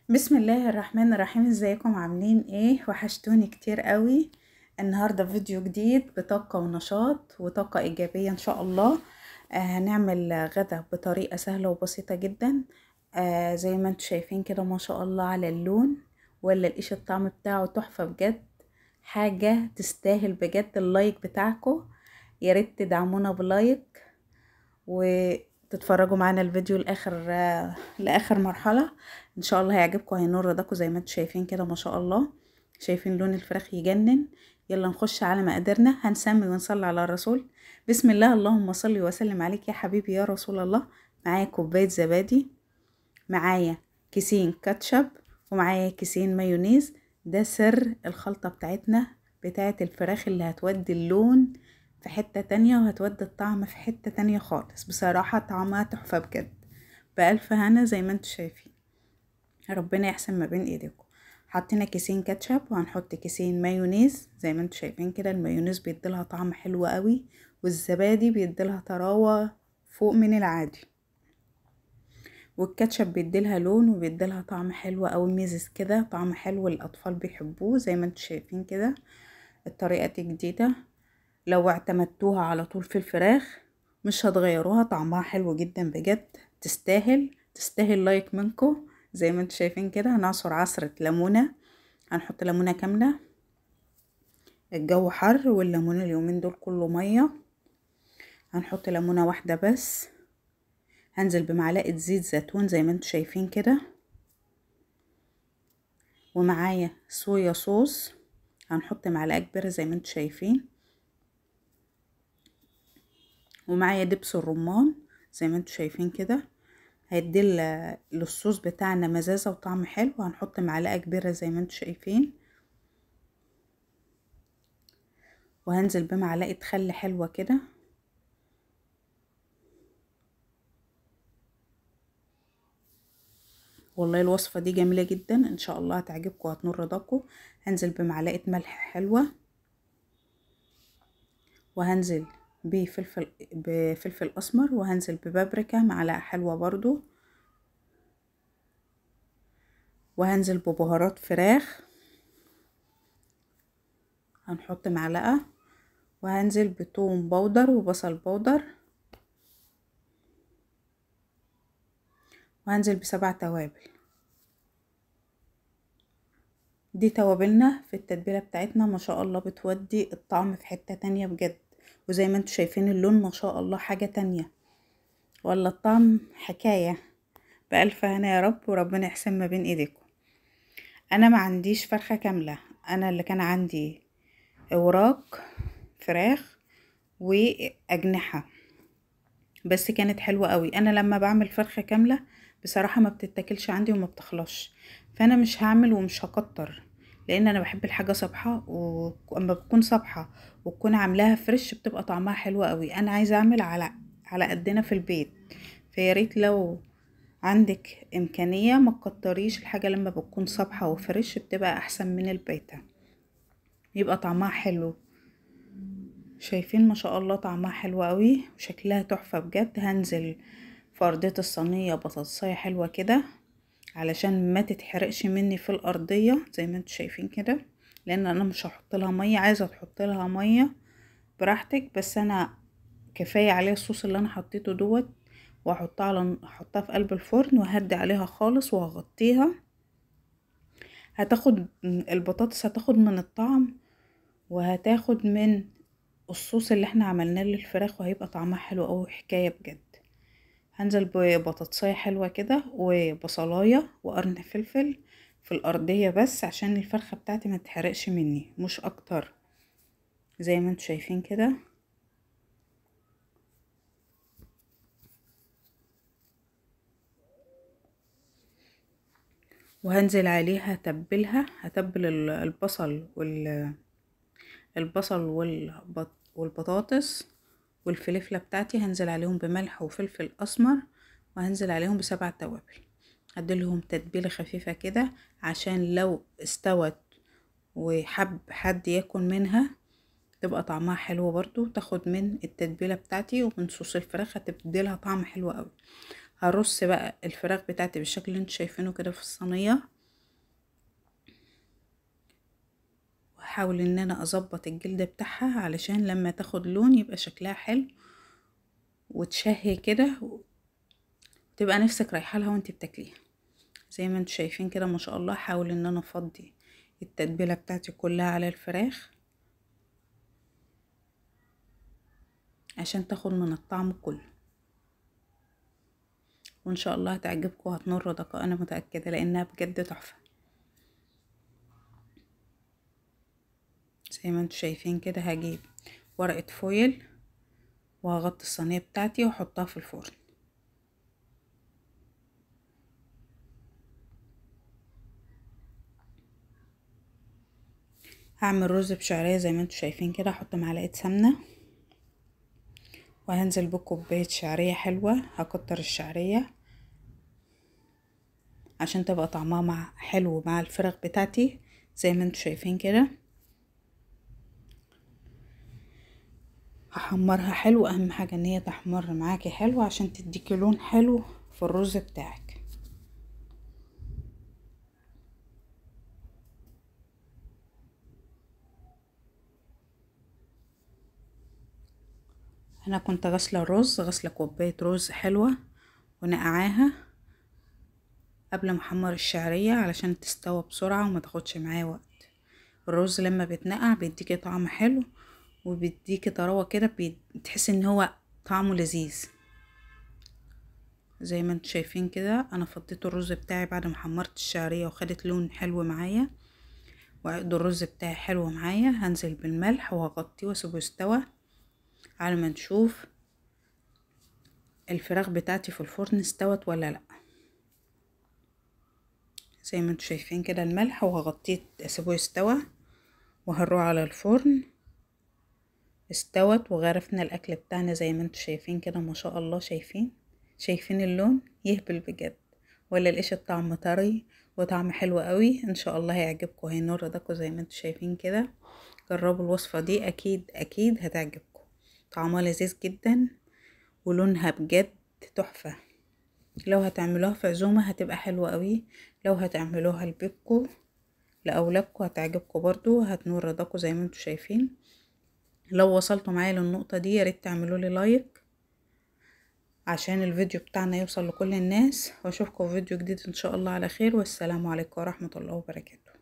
بسم الله الرحمن الرحيم. ازيكم عاملين ايه؟ وحشتوني كتير قوي. النهارده فيديو جديد بطاقة ونشاط وطاقة ايجابية ان شاء الله. هنعمل غدا بطريقة سهلة وبسيطة جدا. زي ما انتم شايفين كده ما شاء الله على اللون ولا القش، الطعم بتاعه تحفة بجد، حاجة تستاهل بجد ال like بتاعكم. يا ريت تدعمونا ب like وتتفرجوا معانا الفيديو لاخر مرحلة ان شاء الله هيعجبكم، هينور رضاكم. زي ما انتم شايفين كده ما شاء الله، شايفين لون الفراخ يجنن. يلا نخش على مقاديرنا. هنسمي ونصلي على الرسول. بسم الله، اللهم صل وسلم عليك يا حبيبي يا رسول الله. معايا كوباية زبادي، معايا كيسين كاتشب، ومعايا كيسين مايونيز. ده سر الخلطة بتاعتنا بتاعه الفراخ اللي هتودي اللون في حتة تانية وهتودي الطعم في حتة تانية خالص. بصراحة طعمها تحفة بجد، بألف هنا زي ما انتم شايفين. ربنا يحسن ما بين ايديكم. حطينا كيسين كاتشب وهنحط كيسين مايونيز زي ما انتم شايفين كده. المايونيز بيديلها طعم حلو قوي، والزبادي بيديلها طراوة فوق من العادي، والكاتشب بيديلها لون وبيديلها طعم حلو قوي، ميزز كده، طعم حلو الاطفال بيحبوه زي ما انتم شايفين كده. الطريقة دي جديدة، لو اعتمدتوها على طول في الفراخ مش هتغيروها، طعمها حلو جدا بجد، تستاهل تستاهل like منكم. زي ما انتم شايفين كده هنعصر عصرة ليمونة، هنحط ليمونة كاملة. الجو حر والليمونة اليومين دول كله مية، هنحط ليمونة واحدة بس. هنزل بمعلقة زيت زيتون زي ما انتم شايفين كده، ومعايا صويا صوص هنحط معلقة كبيرة زي ما انتم شايفين، ومعايا دبس الرمان زي ما انتم شايفين كده، هيدي للصوص بتاعنا مزازة وطعم حلو. هنحط معلقة كبيرة زي ما انتم شايفين، وهنزل بمعلقة خل حلوة كده. والله الوصفة دي جميلة جدا، ان شاء الله هتعجبكم وهتنور رضاكم. هنزل بمعلقة ملح حلوة، وهنزل بفلفل اسمر، وهنزل ببابريكا معلقه حلوة برضو، وهنزل ببهارات فراخ هنحط معلقه، وهنزل بتوم powder وبصل powder، وهنزل ب7 توابل. دي توابلنا في التتبيله بتاعتنا، ما شاء الله بتودي الطعم في حتة تانية بجد. وزي ما انتم شايفين اللون ما شاء الله حاجة تانية، ولا الطعم حكاية. بألف هنا يا رب، وربنا يحسن ما بين ايديكم. انا ما عنديش فرخة كاملة، انا اللي كان عندي اوراق فراخ واجنحة بس، كانت حلوة قوي. انا لما بعمل فرخة كاملة بصراحة ما بتتاكلش عندي وما بتخلصش، فانا مش هعمل ومش هكتر، لان انا بحب الحاجة صبحة، واما بتكون صبحة وتكون عاملاها فريش بتبقى طعمها حلو قوي. انا عايزه اعمل على قدنا في البيت، فياريت لو عندك امكانية ما تكتريش الحاجة لما بتكون صبحة وفريش، بتبقى احسن من البيته، يبقى طعمها حلو. شايفين ما شاء الله طعمها حلو قوي وشكلها تحفة بجد. هنزل في ارضية الصينية بطاطسايه حلوة كده علشان ما تتحرقش مني في الارضية زي ما انتم شايفين كده، لان انا مش هحط لها مية. عايزه تحط لها مية براحتك، بس انا كفاية عليها الصوص اللي انا حطيته دوت، واحطها على احطها في قلب الفرن وهدي عليها خالص وهغطيها. هتاخد البطاطس، هتاخد من الطعم وهتاخد من الصوص اللي احنا عملناه للفراخ، وهيبقى طعمها حلو قوي حكاية بجد. هنزل ببطاطسايه حلوة كده وبصلايه وقرن فلفل في الارضية بس عشان الفرخه بتاعتي ما تتحرقش مني، مش اكتر زي ما انتم شايفين كده. وهنزل عليها هتبلها، هتبل البصل البصل والبطاطس والفلفلة بتاعتي، هنزل عليهم بملح وفلفل اسمر، وهنزل عليهم ب7 توابل. هديلهم تتبيلة خفيفة كده عشان لو استوت وحب حد ياكل منها تبقى طعمها حلو برضو، تاخد من التتبيلة بتاعتي ومن صوص الفراخ، هتديلها طعم حلو قوي. هرص بقى الفراخ بتاعتي بالشكل اللي انتوا شايفينه كده في الصينية. حاول ان انا اظبط الجلد بتاعها علشان لما تاخد لون يبقى شكلها حلو وتشهي كده، وتبقى نفسك رايحة لها وانت بتاكليها. زي ما انتوا شايفين كده ما شاء الله. حاول ان انا افضي التتبيله بتاعتي كلها على الفراخ عشان تاخد من الطعم كله، وان شاء الله هتعجبكم وهتنور رضاكم، انا متاكدة لانها بجد تحفة. زي ما انتوا شايفين كده هجيب ورقة فويل وهغطي الصينية بتاعتي واحطها في الفرن. هعمل رز بشعريه زي ما انتوا شايفين كده. هحط معلقه سمنه وهنزل بكوبايه شعرية حلوة. هكتر الشعرية عشان تبقى طعمها مع حلو مع الفراخ بتاعتي زي ما انتوا شايفين كده. هحمرها حلو، اهم حاجة ان هي تحمر معاكي حلو عشان تديكي لون حلو في الرز بتاعك. انا كنت غسله الرز، غسله كوباية رز حلوة ونقعاها قبل ما احمر الشعرية علشان تستوى بسرعة وما تاخدش معايا وقت. الرز لما بيتنقع بيديكي طعم حلو وبيديكي طراوه كده، بتحسي ان هو طعمه لذيذ. زي ما انتوا شايفين كده انا فضيت الرز بتاعي بعد ما حمرت الشعرية وخدت لون حلو معايا، وعقد الرز بتاعي حلو معايا. هنزل بالملح وهغطيه واسيبه يستوى على ما نشوف الفراخ بتاعتي في الفرن استوت ولا لا. زي ما انتوا شايفين كده الملح، وهغطيه اسيبه يستوى وهنروح على الفرن. استوت وغرفنا الاكل بتاعنا زي ما انتوا شايفين كده ما شاء الله. شايفين اللون يهبل بجد، ولا القش الطعم طري وطعم حلو قوي. ان شاء الله هيعجبكم، هينور رضاكم زي ما انتوا شايفين كده. جربوا الوصفة دي اكيد اكيد هتعجبكم، طعمها لذيذ جدا ولونها بجد تحفة. لو هتعملوها في عزومة هتبقى حلوة قوي، لو هتعملوها لبيتكم لأولادكم هتعجبكم برضو، هتنور رضاكم زي ما انتوا شايفين. لو وصلتوا معايا للنقطة دي ياريت تعملوا لي like عشان الفيديو بتاعنا يوصل لكل الناس، واشوفكم في فيديو جديد ان شاء الله على خير. والسلام عليكم ورحمة الله وبركاته.